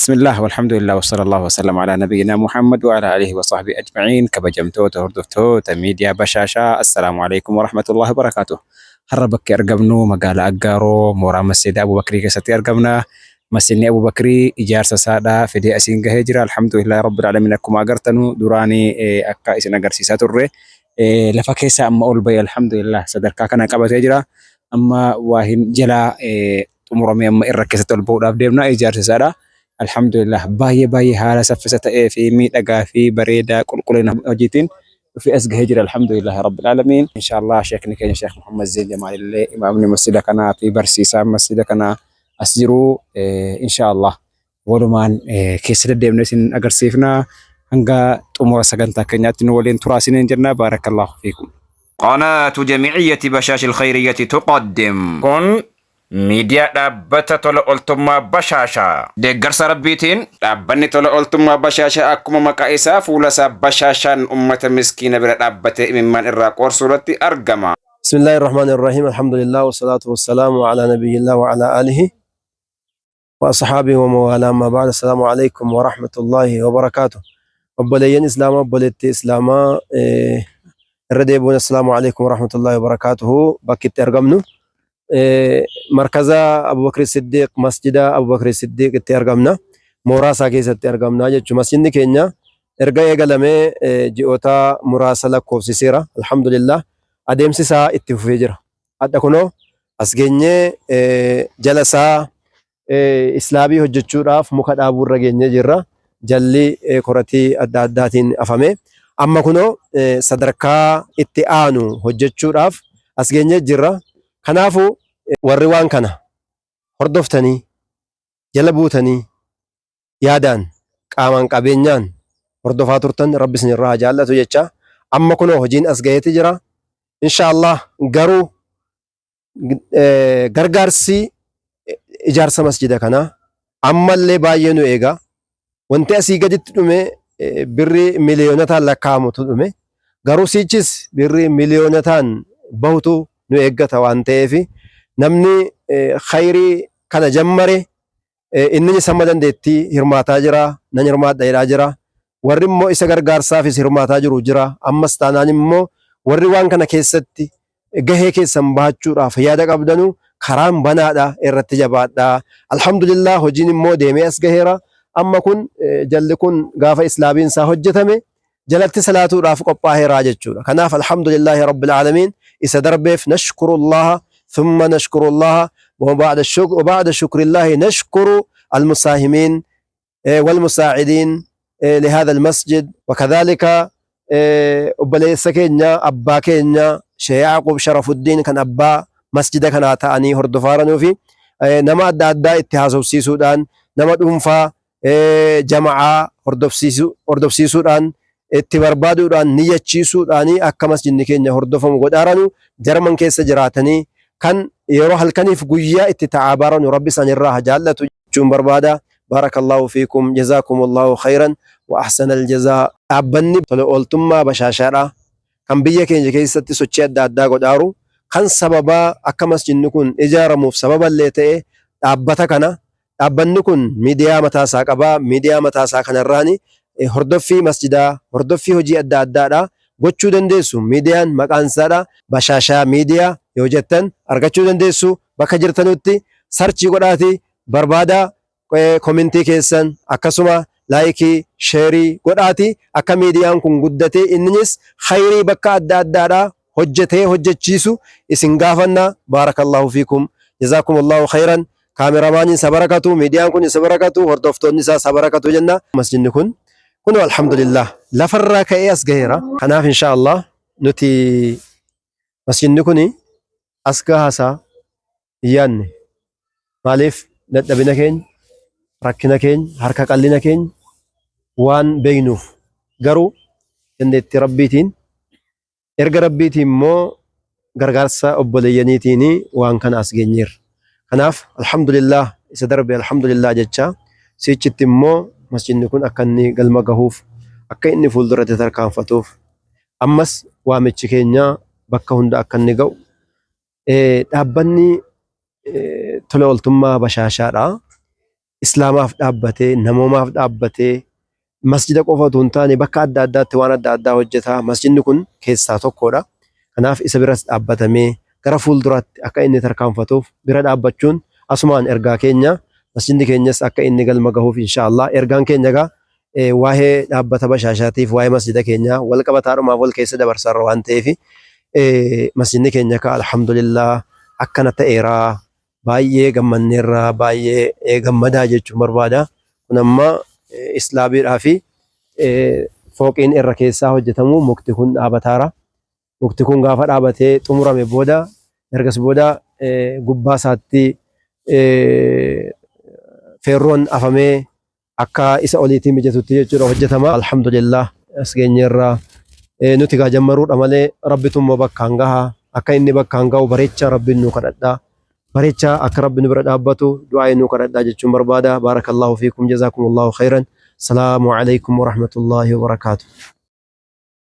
Bismillah walhamdulillah wassallallahu wasallam ala nabiyyina Muhammad wa ala alihi wa sahbihi ajma'in. Kabajamtoota hordoftoota miidiyaa Bashaashaa, assalaamu alaikum wa rahmatullahi wa barakaatuh. Har'a bakki argamnu magaalaa Aggaaroo, mooraa Masjida Abubakrii keessatti argamna. Masjidni Abubakrii ijaarsa isaadhaa fidee asiin gahee jira. Alhamdulillahi rabbil alamin. Akkuma agartanu duraanii akka isin agarsiisaa turre lafa keessa amma ol bahee, alhamdulillah, sadarkaa kana qabatee jira. Amma waa hin jalaa xumuramee amma irra keessatti ol bahuudhaaf deemna ijaarsa isaadha. Alhamdulillah, baay'ee baay'ee haala saffisa ta'ee fi miidhagaa fi bareedaa qulqullina hojiitiin dhufee as gahee jira, alhamdulillah rabbil alamin. Inshallah, sheekni keenya Sheekh Muhammad Zain Jamaal illee, imaamni masjida kanaa fi barsiisaan masjida kanaa as jiru, inshallah walumaan keessa deddeemnee isin agarsiifna. Hanga xumura sagantaa keenyaatti nu waliin turaa isiniin jenna. Baarakallahu fiikum. قناة جمعية بشاش الخيرية تقدم. Kun miidiyaa dhaabbata tola ooltummaa Bashaashaa. Deeggarsa Rabbiitiin dhaabbanni tola ooltummaa Bashaashaa akkuma maqaa isaa fuula isaa bashaashaan ummata miskiina bira dhaabbatee imimmaan irraa qoorsuu irratti argama. بسم الله الرحمن الرحيم، الحمد لله والصلاة والسلام على نبي الله وعلى آله وأصحابه ومن والاه، أما بعد، السلام عليكم ورحمة الله وبركاته. Obboleeyyan Islaamaa، obboleettii Islaamaa، irra deebi'uun assalaamu alaikum warahmatullahi wabarakaatuhu. Bakki itti argamnu markaza Abubakar Siddiq, masjida Abubakar Siddiq itti argamna. Mooraa isaa keessatti argamna jechuudha. Masjidni keenya erga eegalamee ji'oota muraasa lakkoofsiseera. Alhamdulillah, adeemsi isaa itti fufee jira. Hadha kunoo as geenyee jala isaa islaabii hojjechuudhaaf muka dhaabuu irra geenyee jirra. Jalli koratii adda addaatiin afame. Amma kunoo sadarkaa itti aanu hojjechuudhaaf as geenyee jirra. Kanaafuu warri waan kana hordoftanii jala buutanii yaadaan, qaamaan, qabeenyaan hordofaa turtan, Rabbi isinirraa haa jaallatu jecha. Amma kunoo hojiin as gaheeti jira. Inshaallah, garuu gargaarsi ijaarsa masjida kanaa ammallee baay'ee nu eega. Wanti asii gaditti dhume birrii miliyoonotaan lakkaa'amutu dhume. Garuu siichis birrii miliyoonotaan bahutu nu eeggata waan ta'eef, namni khayrii kana jammare inni sama dandeettii hirmaataa jira, nan hirmaadha jedhaa jira. Warri immoo isa gargaarsaafis hirmaataa jiru jira. Ammas taanaan immoo warri waan kana keessatti gahee keessan bahachuudhaaf yaada qabdanu karaan banaadha, irratti jabaadha. Alhamdulillah, hojiin immoo deemee as gaheera. Amma kun jalli kun gaafa islaabiin isaa hojjetame jalatti salaatuudhaaf qophaa'eera jechuudha. Kanaaf alhamdulillahi rabbil aalamiin, isa darbeef nashkurullaha thumma nashkurullaha وبعد الشكر وبعد شكر الله نشكر المساهمين والمساعدين لهذا المسجد، وكذلك obboleessa keenya، abbaa keenya Sheekh Yaaqub Sharafuddin kan abbaa masjida kanaa ta'anii hordofaaranuu fi nama adda addaa itti haasofsiisuudhaan, nama dhuunfaa, jama'aa hordofsiisuudhaan, itti barbaaduudhaan, niyyachiisuudhaan akka masjidni keenya hordofamu godhaaranu, Jarman keessa jiraatanii kan yeroo halkaniif guyyaa itti ta'aa baranu, Rabbi isaanirraa haa jaallatu jechuun barbaada. Barakallahu fiikum, jazaakumullahu khayran wa ahsanal jazaa. Dhaabbanni tola ooltummaa Bashaashaadha. Kan biyya keenya keessatti sochii adda addaa godhaaru, kan sababaa akka masjidni kun ijaaramuuf sababallee ta'e dhaabbata kana. Dhaabbanni kun miidiyaa mataa isaa qaba. Miidiyaa mataa isaa kanarraani hordoffii masjidaa, hordoffii hojii adda addaadha gochuu dandeessu. Miidiyaan maqaan isaadha Bashaashaa Miidiyaa yoo jettan argachuu dandeessu. Bakka jirtanutti search godhaati barbaadaa, komentii keessan akkasuma like, share godhaati akka miidiyaan kun guddatee innis khayrii bakka adda addaadhaa hojjetee hojjechiisu isin gaafanna. Baarakallahu fiikum, jazaakumullahu khayran. Kaameramaaniin isa barakatu, miidiyaan kun isa barakatu, hordoftoonni isaa isa barakatu jenna. Masjidni kun kunoo alhamdulillah lafarraa ka'ee as gaheera. Kanaaf insha Allah nuti masjidni kun as gahasaa hin yaadne. Maaliif? Dadhabina keenya, rakkina keenya, harka qallina keenya waan beeknuuf. Garuu dandeettii Rabbiitiin, erga Rabbiitiin immoo gargaarsa obboleeyyaniitiin waan kana as geenyeerra. Kanaaf alhamdulillah, isa darbe alhamdulillah jecha, sichitti immoo masjidni kun akka inni galma gahuuf, akka inni fuulduratti tarkaanfatuuf, ammas waamichi keenya bakka hunda akka inni ga'u, dhaabbanni tola ooltummaa Bashaashaadha. Islaamaaf dhaabbatee, namoomaaf dhaabbatee, masjida qofa otoo hin taane bakka adda addaatti waan adda addaa hojjeta. Masjidni kun keessaa tokkodha. Kanaaf isa biras dhaabbatamee gara fuulduraatti akka inni tarkaanfatuuf bira dhaabbachuun asumaan ergaa keenya masjidni keenyas akka inni galma gahuuf inshaallah ergaan keenya egaa waa'ee dhaabbata bashaashaatiif waa'ee masjida keenyaa wal qabataadhumaaf wal keessa dabarsaarra waan ta'eef masjidni keenya ka alhamdulillah akkana ta'eera baay'ee gammanneerra baay'ee gammadaa jechuun barbaada. Kun amma islaabiidhaa fi fooqiin irra keessaa hojjetamu mukti kun dhaabataara. Mukti kun gaafa dhaabatee xumurame booda ergas booda gubbaa isaatti feerroon afamee akka isa oliitiin mijatutti jechuudha hojjetama. Alhamdulillah as geenyeerra nuti gaa jammaruudha malee rabbitu immoo bakkaan gaha akka inni bakkaan gahu bareecha rabbiin nu kadhadha. Bareecha akka rabbi nu bira dhaabbatu du'aa nu kadhadha jechuun barbaada. Baarakallahu fiikum jazaakumullahu khairan. Salaamu alaikum warahmatullahi wabarakaatuh.